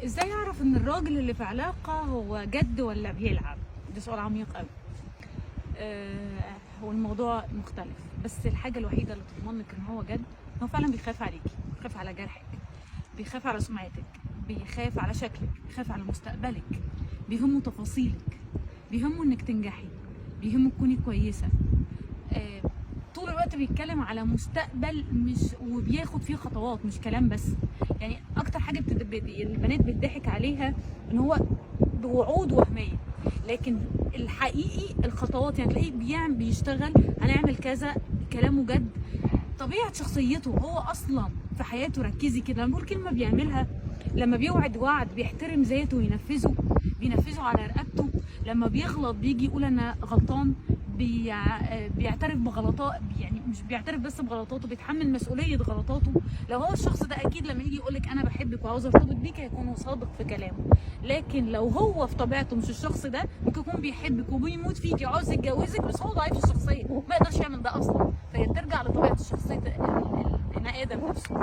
ازاي اعرف ان الراجل اللي في علاقة هو جد ولا بيلعب؟ ده سؤال عميق قوي. هو الموضوع مختلف، بس الحاجة الوحيدة اللي تضمنك ان هو جد إن هو فعلا بيخاف عليكي، بيخاف على جرحك، بيخاف على سمعتك، بيخاف على شكلك، بيخاف على مستقبلك، بيهمه تفاصيلك، بيهمه انك تنجحي، بيهمه تكوني كويسة. آه، طول الوقت بيتكلم على مستقبل، مش وبياخد فيه خطوات، مش كلام بس. يعني اكتر حاجة البنات بتضحك عليها ان هو بوعود وهميه، لكن الحقيقي الخطوات. يعني تلاقيه بيعمل، بيشتغل، هنعمل كذا، كلامه جد، طبيعة شخصيته هو اصلا في حياته. ركزي كده، لما بيقول كلمة بيعملها، لما بيوعد وعد بيحترم ذاته وينفذه، بينفذه على رقبته. لما بيغلط بيجي يقول انا غلطان، بيعترف بغلطات، يعني مش بيعترف بس بغلطاته، بيتحمل مسؤولية غلطاته. لو هو الشخص ده اكيد لما يجي يقولك انا بحبك وعاوز ارتبط بيك هيكون صادق في كلامه. لكن لو هو في طبيعته مش الشخص ده، ممكن يكون بيحبك وبيموت فيكي وعاوز يتجوزك، بس هو ضعيف الشخصية ما يقدرش يعمل ده اصلا. فهي بترجع لطبيعة الشخصية البني ادم نفسه.